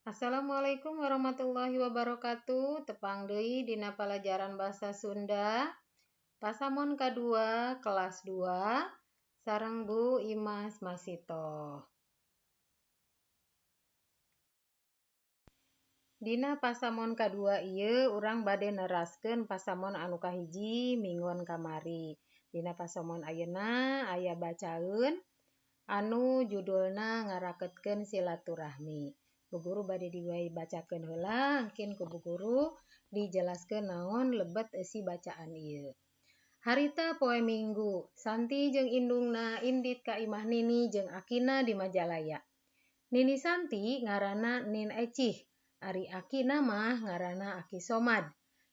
Assalamualaikum warahmatullahi wabarakatuh. Tepang deui dina palajaran bahasa Sunda pasamon kadua kelas 2 sareng Bu Imas Masito. Dina pasamon kadua ieu urang bade neraskeun pasamon anu kahiji minggon kamari. Dina pasamon ayeuna aya bacaeun anu judulna ngaraketkeun silaturahmi. Bu guru bade dibacakeun heula, engkin ku bu guru dijelaskeun naon lebet eusi bacaan ieu. Harita poe Minggu, Santi jeung indungna indit ka imah Nini jeung akina di Majalaya. Nini Santi ngaranna Nin Ecih, ari akina mah ngaranna Aki Somad.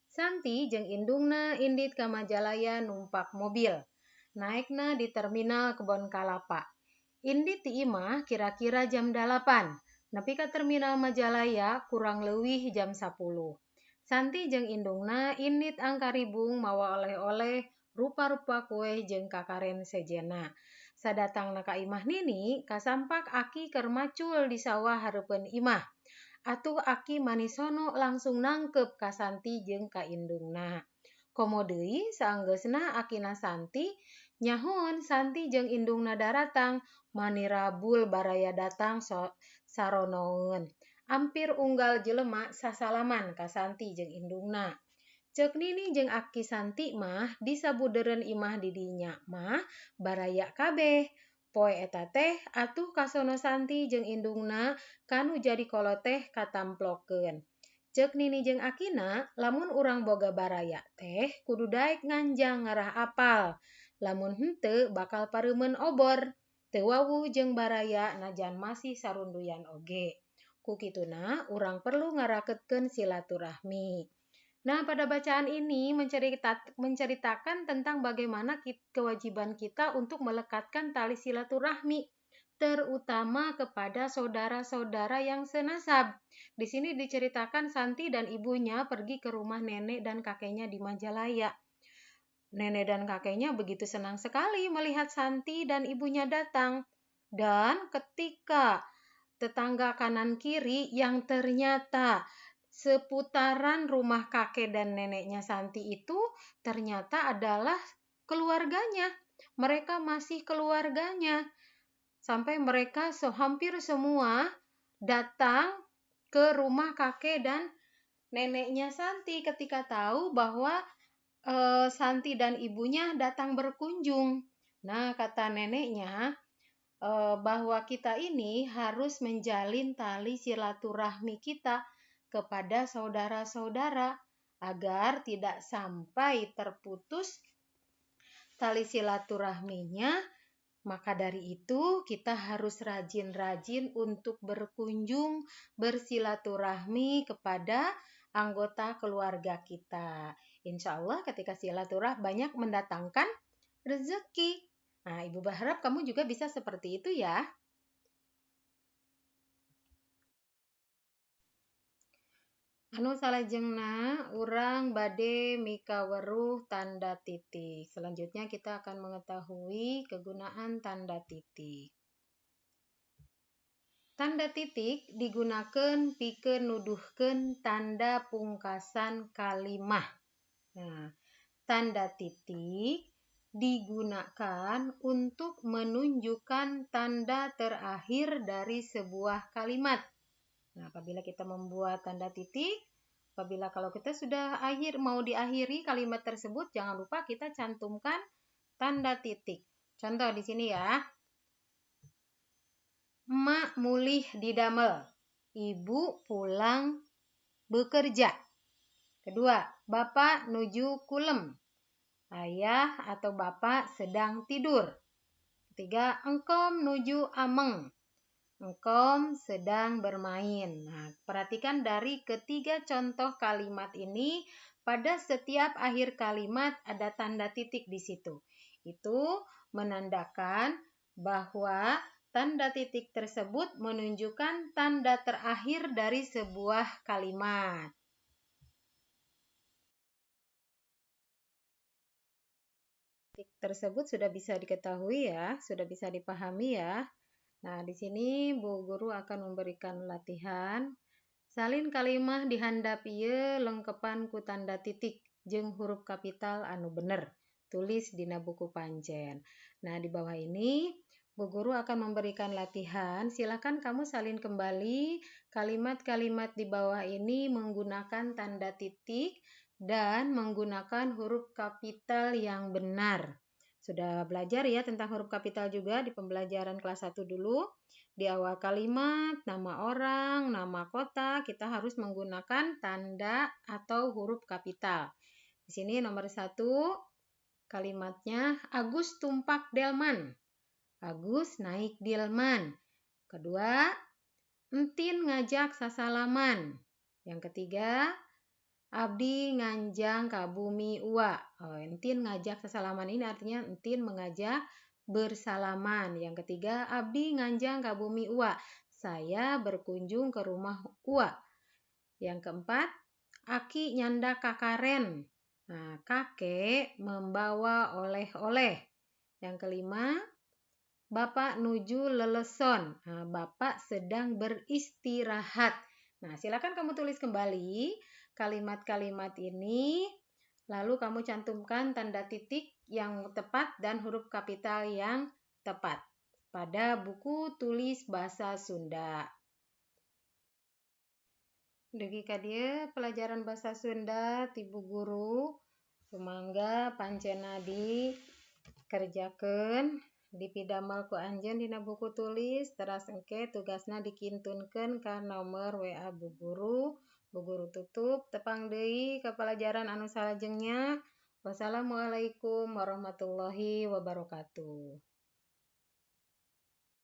Santi jeung indungna indit ka Majalaya numpak mobil. Naekna di terminal Kebon Kalapa. Indit ti imah kira-kira jam 8. Nepi ka terminal Majalaya kurang leuwih jam 10. Santi jeung indungna indit angkaribung mawa oleh-oleh rupa-rupa kue jeung kakaren sejenna. Sadatangna ka imah Nini, kasampak aki keur macul di sawah hareupeun imah. Atuh aki manisono langsung nangkep ka Santi jeung ka indungna. Komo deui saenggeusna akina Santi nyahoon Santi jeung indungna daratang, mani rabul baraya datang saronoeun. Ampir unggal jelema sasalaman ka Santi jeung indungna. Ceuk Nini jeung aki Santi mah di sabudeureun imah di dinya mah baraya kabeh. Poe eta teh atuh kasono Santi jeung indungna kanu jadi kolot teh katamplokeun. Ceuk Nini jeung akina lamun urang boga baraya teh kudu daek nganjang ngarah apal. Lamun henteu bakal pareumeun obor. Teu wawuh jeung baraya najan masih sarunduyan oge. Ku kituna urang perlu ngaraketkeun silaturahmi. Nah, pada bacaan ini menceritakan tentang bagaimana kewajiban kita untuk melekatkan tali silaturahmi, terutama kepada saudara-saudara yang senasab. Di sini diceritakan Santi dan ibunya pergi ke rumah nenek dan kakeknya di Majalaya. Nenek dan kakeknya begitu senang sekali melihat Santi dan ibunya datang. Dan ketika tetangga kanan kiri yang ternyata seputaran rumah kakek dan neneknya Santi itu ternyata adalah keluarganya. Mereka masih keluarganya. Sampai mereka hampir semua datang ke rumah kakek dan neneknya Santi ketika tahu bahwa Santi dan ibunya datang berkunjung. Nah, kata neneknya bahwa kita ini harus menjalin tali silaturahmi kita kepada saudara-saudara agar tidak sampai terputus tali silaturahminya. Maka dari itu kita harus rajin-rajin untuk berkunjung, bersilaturahmi kepada anggota keluarga kita. Insya Allah ketika silaturahmi banyak mendatangkan rezeki. Nah, Ibu berharap kamu juga bisa seperti itu ya. Anu salajengna urang bade mikaweruh tanda titik. Selanjutnya kita akan mengetahui kegunaan tanda titik. Tanda titik digunakan pikeun nuduhkeun tanda pungkasan kalimah. Nah, tanda titik digunakan untuk menunjukkan tanda terakhir dari sebuah kalimat. Nah, apabila kita membuat tanda titik, apabila kalau kita sudah akhir mau diakhiri kalimat tersebut, jangan lupa kita cantumkan tanda titik. Contoh di sini ya. Emak mulih didamel, ibu pulang bekerja. Kedua, bapak nuju kulem, ayah atau bapak sedang tidur. Ketiga, engkom nuju ameng, engkom sedang bermain. Nah, perhatikan dari ketiga contoh kalimat ini, pada setiap akhir kalimat ada tanda titik di situ. Itu menandakan bahwa tanda titik tersebut menunjukkan tanda terakhir dari sebuah kalimat. Titik tersebut sudah bisa diketahui ya, sudah bisa dipahami ya. Nah, di sini Bu Guru akan memberikan latihan. Salin kalimah di handap ieu lengkepan ku tanda titik jeung huruf kapital anu bener. Tulis dina buku pancen. Nah, di bawah ini Bu Guru akan memberikan latihan. Silakan kamu salin kembali kalimat-kalimat di bawah ini menggunakan tanda titik dan menggunakan huruf kapital yang benar. Sudah belajar ya tentang huruf kapital juga di pembelajaran kelas 1 dulu. Di awal kalimat, nama orang, nama kota, kita harus menggunakan tanda atau huruf kapital. Di sini nomor 1, kalimatnya Agus tumpak delman. Agus naik delman. Kedua, Entin ngajak sasalaman. Yang ketiga, Abdi nganjang ka bumi Uwa. Oh, Entin ngajak sasalaman ini artinya Entin mengajak bersalaman. Yang ketiga, Abdi nganjang ka bumi Uwa. Saya berkunjung ke rumah Uwa. Yang keempat, Aki nyandak kakaren. Nah, kakek membawa oleh-oleh. Yang kelima, Bapak nuju leleson. Nah, Bapak sedang beristirahat. Nah, silakan kamu tulis kembali kalimat-kalimat ini, lalu kamu cantumkan tanda titik yang tepat dan huruf kapital yang tepat pada buku tulis bahasa Sunda. Dugi ka dieu pelajaran bahasa Sunda ti Bu Guru. Sumangga pancena dikerjakeun, dipidamel ku anjeun dina buku tulis, teras engke tugasna dikintunkeun ka nomor WA Bu Guru. Bu Guru tutup, tepang deui ka pelajaran anu salajengna. Wassalamualaikum warahmatullahi wabarakatuh.